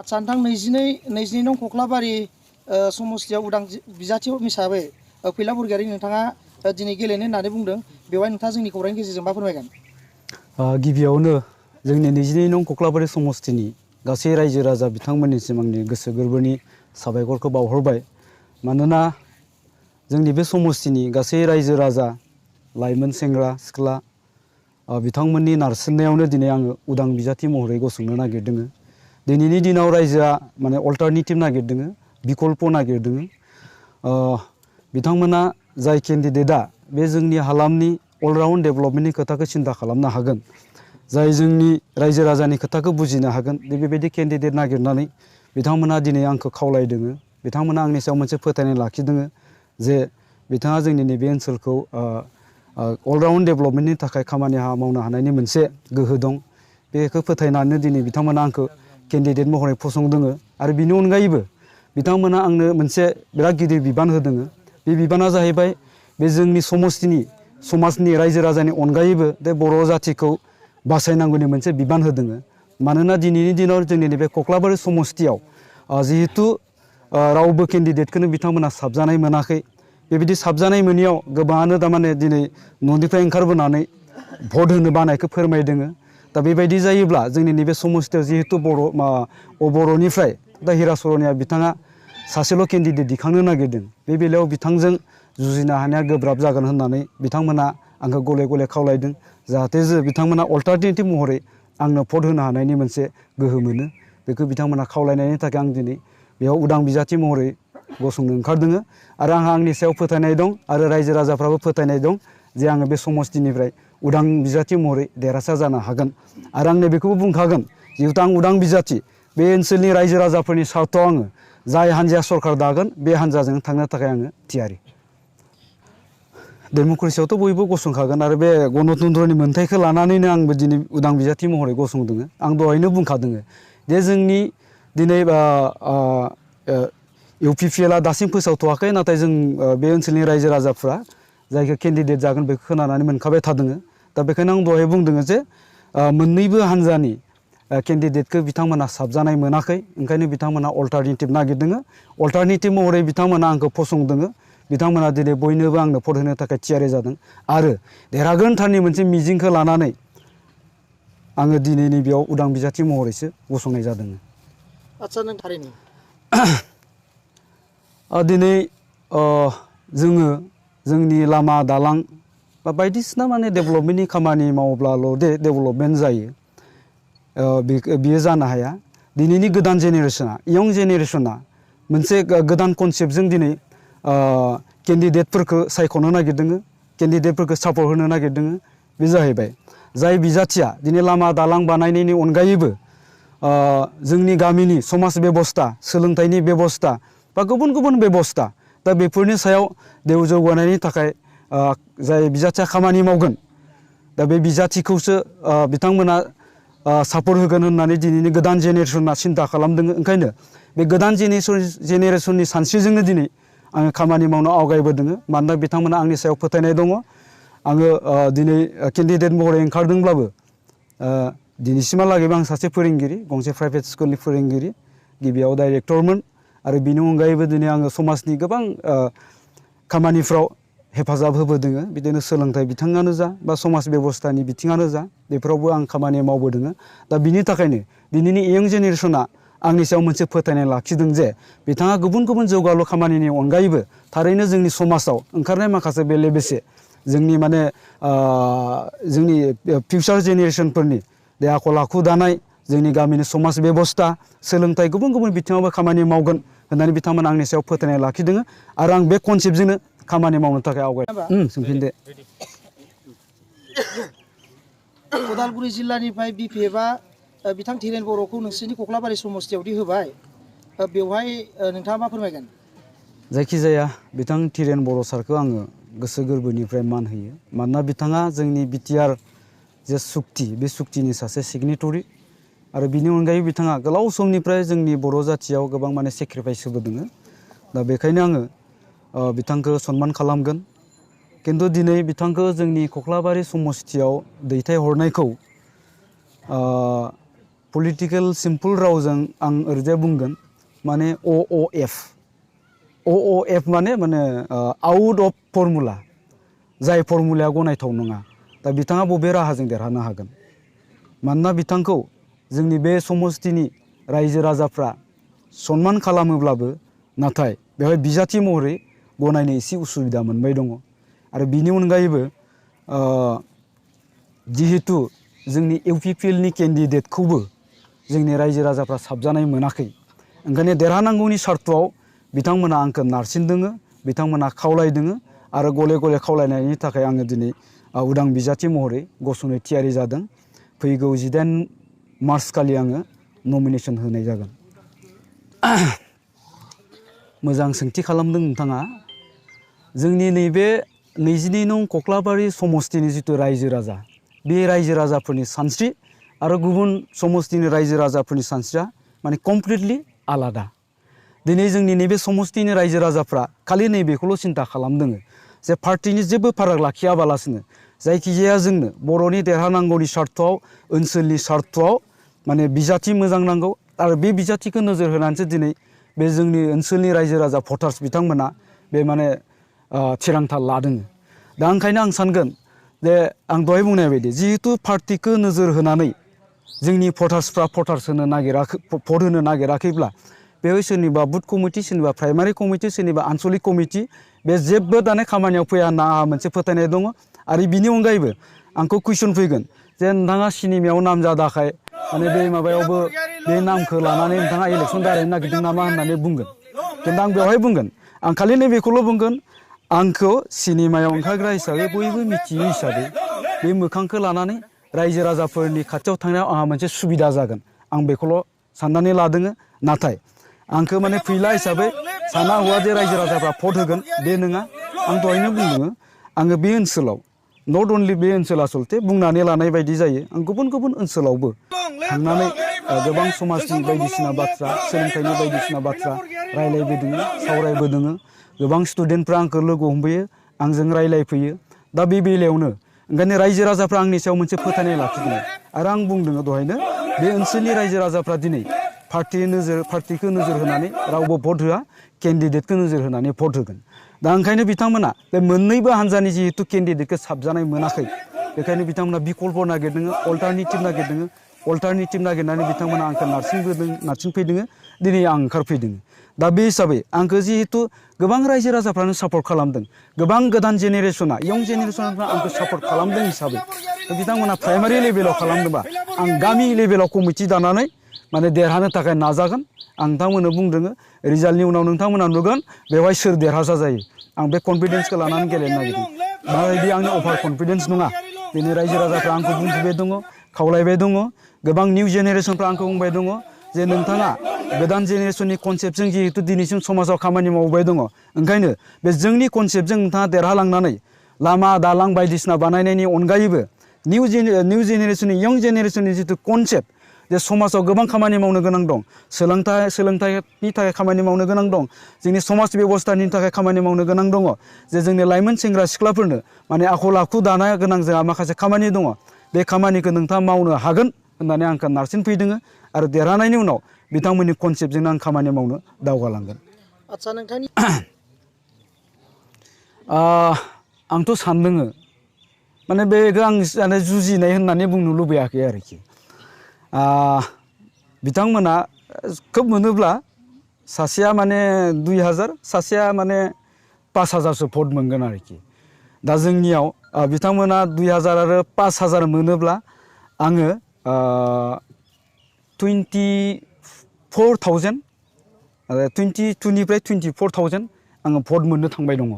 आच्छा नोंथां 22 नं कख्लाबारि समस्तियाव उदां बिजाथि हिसाबै फैला बरगयारि नोंथाङा दिनै गेलेनो होननानै बुंदों बेवहाय नोंथाङा जोंनि खौरांनि गेजेरजों मा फोरमायगोन? गिबियावनो जोंनि 22 नं कख्लाबारि समस्तिनि गासै रायजो राजा बिथांमोननिसिम आंनि गोसो गोरबोनि साबायखरखौ बावहरबाय। मानोना जोंनि बे समस्तिनि गासै रायजो राजा लाइमोन सेंग्रा सिख्ला बिथांमोननि नारसिननायावनो दिनै आङो उदां बिजाथि महरै गसंनो नागिरदों। दिनैनि दिनाव रायजोआ माने अल्टारनेटिभ नागिरदों, बिकल्प नागिरदों। बिथांमोना जाय केन्डिडेटआ बे जोंनि हालामनि अलराउन्ड डेभेलपमेन्टनि खोथाखौ सिन्था खालामनो हागोन, जाय जोंनि रायजो राजानि खोथाखौ बुजिनो हागोन, बेबायदि केन्डिडेट नागिरनानै बिथांमोना दिनै आंखौ खावलायदों। बिथांमोना आंनि सायाव मोनसे फोथायनाय लाखिदों जे बिथाङा जोंनि नैबे ओनसोलखौ अलराउन्ड डेभेलपमेन्टनि थाखाय खामानि मावनो हानायनि मोनसे गोहो दं। बेखौ फोथायनानै दिनै बिथांमोना आंखौ केन्डिडेट महरै फसंदों। आरो बिनि अनगायैबो बिथांमोना आंनो मोनसे बिराद गिदिर बिबान होदों। बे बिबाना जाहैबाय बे जोंनि समाजनि रायजो राजानि अनगायैबो बे बर' जाथिखौ बासायनांगौनि मोनसे बिबान होदों। मानोना दिनैनि दिनाव जोंनि नैबे कख्लाबारि समस्तियाव जिहेतु रावबो केन्डिडेटखौनो बिथांमोना साबजानाय मोनाखै। बेबायदि साबजानाय मोनियाव गोबाङानो थारमाने दिनै न'निफ्राय ओंखारबोनानै भट होनो बानायखौ फोरमायदों। दा बेबायदि जायोब्ला जोंनि नैबे समस्तियाव जिहेतु बर'निफ्राय दा हिराचरनिया बिथाङा सासेल' केन्डिडेट दिखांनो नागिरदों। बे बेलायाव बिथांजों जुजिनो हानाया गोब्राब जागोन होननानै बिथांमोना आंखौ गले गले खावलायदों, जाहाथे बिथांमोना अल्टारनेटिभ महरै आंनो भट होनो हानायनि मोनसे गोहो मोनो। बेखौ बिथांमोना खावलायनायनि थाखाय आं दिनै बेयाव उदां बिजाथि महरै गसंनो ओंखारदों। आरो आंहा आंनि सायाव फोथायनाय दं आरो रायजो राजाफ्राबो फोथायनाय दं जे आङो बे समस्तिनिफ्राय उदां बिजाथि महरै देरहासार जानो हागोन। आरो आं बेखौबो बुंखागोन, जिहेतु आं उदां बिजाथि, बे ओनसोलनि रायजो राजाफोरनि स्वार्थआव आङो जाय हान्जाया सरकार दागोन बे हान्जाजों थांनो थाखाय आङो थियारि। डेम'क्रेसियावथ' बयबो गसंखागोन आरो बे गणतन्त्रनि मोन्थायखौ लानानैनो आंबो दिनै उदां बिजाथि महरै गसंदों। आं दहायनो बुंखादों जे जोंनि दिनै इउपिपिएलआ दासिम फोसावथ'वाखै, नाथाय जों बे ओनसोलनि रायजो राजाफ्रा जायखौ केन्डिडेट जागोन बेखौ खोनानानै मोनखाबाय थादों। दा बेखायनो आं दहाय बुंदों जे मोननैबो हान्जानि केन्डिडेटखौ बिथांमोना साबजानाय मोनाखै, ओंखायनो बिथांमोना अल्टारनेटिभ नागिरदों। अल्टारनेटिभ महरै बिथांमोना आंखौ फसंदों। बिथांमोना दिनै बयनोबो आंनो भट होनो थाखाय थियारि जादों आरो देरहागोनथारनि मोनसे मिजिंखौ लानानै आङो दिनै नैबेयाव उदां बिजाथि महरैसो गसंनाय जादों। आच्छा नों थारैनो दिनै जोङो जोंनि लामा दालां बा बायदिसिना माने डेभेलपमेन्टनि खामानि मावब्लाल' डेभेलपमेन्ट जायो बियो जानो हाया। दिनैनि गोदान जेनेरेसना, इयं जेनेरेसना मोनसे गोदान कनसेप्टजों दिनै केन्डिडेटफोरखौ सायख'नो नागिरदों, केन्डिडेटफोरखौ सापर्ट होनो नागिरदों। बे जाहैबाय जाय बिजाथिया दिनै लामा दालां बानायनायनि अनगायैबो जोंनि गामिनि समाज बेबस्था, सोलोंथाइनि बेबस्था बा गुबुन गुबुन बेबस्था, दा बेफोरनि सायाव देव जौगानायनि थाखाय जाय बिजाथिया खामानि मावगोन, दा बे बिजाथिखौसो बिथांमोना सापर्ट होगोन होननानै दिनैनि गोदान जेनेरेसना सिन्था खालामदों। ओंखायनो बे गोदान जेनेरेसननि सानस्रिजोंनो दिनै आङो खामानि मावनो आवगायबोदों। मानोना बिथांमोना आंनि सायाव फोथायनाय दङ। आङो दिनै केन्डिडेट महरै ओंखारदोंब्लाबो दिनैसिमहालागैबो आं सासे फोरोंगिरि, गंसे प्राइभेट स्कुलनि फोरोंगिरि, गिबियाव डाइरेक्टरमोन। आरो बिनि अनगायैबो दिनै आङो समाजनि गोबां खामानिफ्राव हेफाजाब होबोदों। बिदिनो सोलोंथाइ बिथिङानो जा बा समाज बेबस्थानि बिथिङानो जा, बेफोरावबो आं खामानि मावबोदों। दा बिनि थाखायनो दिनैनि इयं जेनेरेसना आंनि सायाव मोनसे फोथायनाय लाखिदों जे बिथाङा गुबुन गुबुन जौगालु खामानिनि अनगायैबो थारैनो जोंनि समाजाव ओंखारनाय माखासे बेले बेसे जोंनि माने जोंनि फिउचार जेनेरेसनफोरनि बे आखल आखु दानाय, जोंनि गामिनि समाज बेबस्था, सोलोंथाइ गुबुन गुबुन बिथिङावबो खामानि मावगोन होननानै बिथांमोना आंनि सायाव फोथायनाय लाखिदों। आरो आं बे कनसेप्टजोंनो खामानि मावनो थाखाय आवगायदों। सोंफिनदो। उदालगुरि जिल्लानिफ्राय बिपिएफआ बिथां धीरेन बर'खौ नोंसोरनि कख्लाबारि समस्तियावदि होबाय, बेवहाय नोंथाङा मा फोरमायगोन? जायखिजाया बिथां धीरेन बर' सारखौ आङो गोसो गोरबोनिफ्राय मान होयो। मानोना बिथाङा जोंनि बिटिआर जे सुक्ति, बे सुक्तिनि सासे सिगनेटरि। आरो बिनि अनगायै बिथाङा गोलाव समनिफ्राय जोंनि बर' जाथियाव गोबां माने सेक्रिफाइस होबोदों। दा बेखायनो आङो बिथांखौ सनमान खालामगोन। खिन्थु दिनै बिथांखौ जोंनि कख्लाबारि समस्तियाव दैथायहरनायखौ पलिटिकेल सिम्पल रावजों आं ओरैजाय बुंगोन माने OOF माने आउट अफ फर्मुला जाय फर्मुलाया गनायथाव नङा दा बिथाङा बबे राहाजों देरहानो हागोन मानोना बिथांखौ जोंनि बे समस्तिनि रायजो राजाफ्रा सनमान खालामोब्लाबो नाथाय बेवहाय बिजाथि महरै गनायनो एसे उसुबिदा मोनबाय दङ आरो बिनि अनगायैबो जिहेतु जोंनि इउपिपिएलनि केन्डिडेटखौबो जोंनि रायजो राजाफ्रा साबजानाय मोनाखै ओंखायनो देरहानांगौनि सार्थआव बिथांमोना आंखौ नारसिनदोङो बिथांमोना खावलायदोङो आरो गले गले खावलायनायनि थाखाय आङो दिनै उदां बिजाथि महरै गसंनो थियारि जादों फैगौ 18 मार्च खालि आङो नमिनेसन होनाय जागोन मोजां सोंथि खालामदों नोंथाङा जोंनि नैबे 22 नं कक्लाबारि समस्तिनि जिथु रायजो राजा बे रायजो राजाफोरनि सानस्रि आरो गुबुन समस्तिनि रायजो राजाफोरनि सानस्रिया माने कमप्लिटलि आलादा दिनै जोंनि नैबे समस्तिनि रायजो राजाफ्रा खालि नैबेखौल' सिन्था खालामदों जे पार्टिनि जेबो फाराग लाखियाबालासिनो जायखिजाया जोंनो बर'नि देरहानांगौनि सार्थआव ओनसोलनि सार्थआव माने बिजाथि मोजां नांगौ आरो बे बिजाथिखौ नोजोर होनानैसो दिनै बे जोंनि ओनसोलनि रायजो राजा भटार्स बिथांमोना बे माने थिरांथा लादों दा ओंखायनो आं सानगोन जे आं दहाय बुंनाय बायदि जिहेतु पार्टिखौ नोजोर होनानै जोंनि भटार्सफ्रा भटार्स होनो नागिराखै भट होनो नागिराखैब्ला बेवहाय सोरनिबा बुथ कमिटि सोरनिबा प्राइमारि कमिटि सोरनिबा आनसलिक कमिटि बे जेबो दाने खामानियाव फैया होनना आंहा मोनसे फोथायनाय दङ आरो बिनि अनगायैबो आंखौ कुइसन फैगोन जे नोंथाङा सिनेमायाव नाम जादाखाय माने बे माबायावबो बे नामखौ लानानै नोंथाङा इलेक्सन दारायनो नागिरदों नामा होननानै बुंगोन खिन्थु आं बेवहाय बुंगोन आं खालि नैबेखौल' बुंगोन आंखौ सिनेमायाव ओंखारग्रा हिसाबै बयबो मिथियो हिसाबै बे मोखांखौ लानानै रायजो राजाफोरनि खाथियाव थांनायाव आंहा मोनसे सुबिदा जागोन आं बेखौल' साननानै लादों नाथाय आंखौ माने फैला हिसाबै साना हौवा जे रायजो राजाफ्रा भट होगोन बे नङा आं दहायनो बुंदों आङो बे ओनसोलाव नट अनलि बे ओनसोल आसलथे बुंनानै लानाय बायदि जायो आं गुबुन गुबुन ओनसोलावबो थांनानै गोबां समाजनि बायदिसिना बाथ्रा सोलोंथाइनि बायदिसिना बाथ्रा रायलायबोदों सावरायबोदों गोबां स्टुडेन्टफ्रा आंखौ लोगो हमफैयो आंजों रायलायफैयो दा बे बेलायावनो ओंखायनो रायजो राजाफ्रा आंनि सायाव मोनसे फोथायनाय लाखिदों आरो आं बुंदों दहायनो बे ओनसोलनि रायजो राजाफ्रा दिनै पार्टिखौ नोजोर होनानै रावबो भट होआ केन्डिडेटखौ नोजोर होनानै भट होगोन दा ओंखायनो बिथांमोना बे मोननैबो हान्जानि जिहेतु केन्डिडेटखौ साबजानाय मोनाखै बेखायनो बिथांमोना बिकल्प नागिरदों अल्टारनेटिभ नागिरनानै बिथांमोना आंखौ नारसिनफैदों दिनै आं ओंखारफैदों दा बे हिसाबै आंखौ जिहेतु गोबां रायजो राजाफ्रानो सापर्ट खालामदों गोबां गोदान जेनेरेसना इयं जेनेरेसनफ्रा आंखौ सापर्ट खालामदों हिसाबै बिथांमोना प्राइमारि लेभेलाव खालामदोंबा आं गामि लेभेलाव कमिटि दानानै माने देरहानो थाखाय नाजागोन आं नोंथांमोननो बुंदों रिजाल्टनि उनाव नोंथांमोना नुगोन बेवहाय सोर देरहासार जायो आं बे कनफिडेन्सखौ लानानै गेलेनो नागिरदों माबायदि आंनि अभार कनफिडेन्स नङा दिनै रायजो राजाफ्रा आंखौ बुंफैबाय दङ खावलायबाय दङ गोबां निउ जेनेरेसनफ्रा आंखौ बुंबाय दङ जे नोंथाङा गोदान जेनेरेसननि कनसेप्टजों जिहेतु दिनैसिम समाजाव खामानि मावबाय दङ ओंखायनो बे जोंनि कनसेप्टजों नोंथाङा देरहालांनानै लामा दालां बायदिसिना बानायनायनि अनगायैबो निउ जेनेरेसननि इयं जेनेरेसननि जिथु कनसेप्ट जे समाजाव गोबां खामानि मावनो गोनां दं सोलोंथाइनि थाखाय खामानि मावनो गोनां दं जोंनि समाज बेबस्थानि थाखाय खामानि मावनो गोनां दङ जे जोंनि लाइमोन सेंग्रा सिख्लाफोरनो माने आखल आखु दानो गोनां जोंहा माखासे खामानि दङ बे खामानिखौ नोंथाङा मावनो हागोन होननानै आंखौ नारसिनफैदों आरो देरहानायनि उनाव बिथांमोननि कनसेप्टजोंनो आं खामानि मावनो दावगालांगोन आदसा नोंथांनि आंथ' सानदों माने बेखौ आं जुजिनाय होननानै बुंनो लुबैयाखै आरोखि बिथांमोना खोब मोनोब्ला सासेया माने 2000 सासेया माने 5000सो भट मोनगोन आरोखि दा जोंनियाव बिथांमोना 2000 आरो 5000 मोनोब्ला आङो 24,000 22निफ्राय 24,000 आङो भट मोननो थांबाय दङ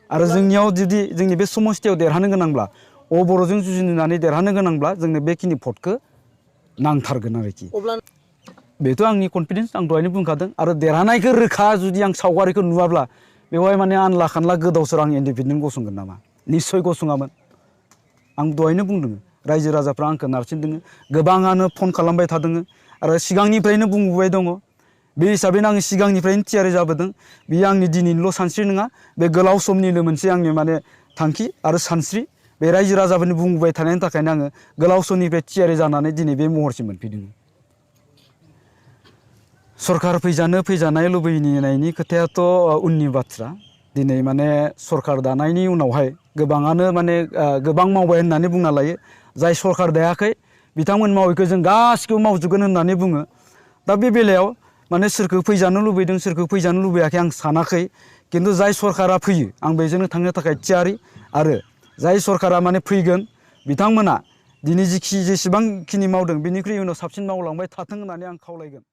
आरो जोंनियाव जुदि जोंनि बे समस्तियाव देरहानो गोनांब्ला बर'जों जुजिनानै देरहानो गोनांब्ला जोंनो बेखिनि भटखौ नांथारगोन आरोखि बेथ' आंनि कनफिडेन्स आं दहायनो बुंखादों आरो देरहानायखौ रोखा जुदि आं सावगारिखौ नुवाब्ला बेवहाय माने आनला खानला गोदाव सोराव आं इन्डिपेन्डेन्ट गसंगोन नामा निस्सय गसङामोन आं दहायनो बुंदों रायजो राजाफ्रा आंखौ नारसिनदों गोबाङानो फन खालामबाय थादों आरो सिगांनिफ्रायनो बुंबोबाय दङ बे हिसाबैनो आं सिगांनिफ्रायनो थियारि जाबोदों बेयो आंनि दिनैनिल' सानस्रि नङा बे गोलाव समनिनो मोनसे आंनि माने थांखि आरो सानस्रि बे रायजो राजाफोरनि बुंबाय थानायनि थाखायनो आङो गोलाव समनिफ्राय थियारि जानानै दिनै बे महरसिम मोनफैदों। सरकार फैजानाय लुबैनायनि खोथायाथ' उननि बाथ्रा। दिनै माने सरकार दानायनि उनावहाय गोबाङानो माने गोबां मावबाय होननानै बुंना लायो। जाय सरकार दायाखै बिथांमोन मावैखौ जों गासिखौबो मावजोबगोन होननानै बुङो। दा बे बेलायाव माने सोरखौ फैजानो लुबैदों सोरखौ फैजानो लुबैयाखै आं सानाखै। खिन्थु जाय सरकारा फैयो आं बेजोंनो थांनो थाखाय थियारि। आरो जाय सरकारा माने फैगोन बिथांमोना दिनै जेसेबांखिनि मावदों बिनिख्रुइ उनाव साबसिन मावलांबाय थाथों होननानै आं खावलायगोन।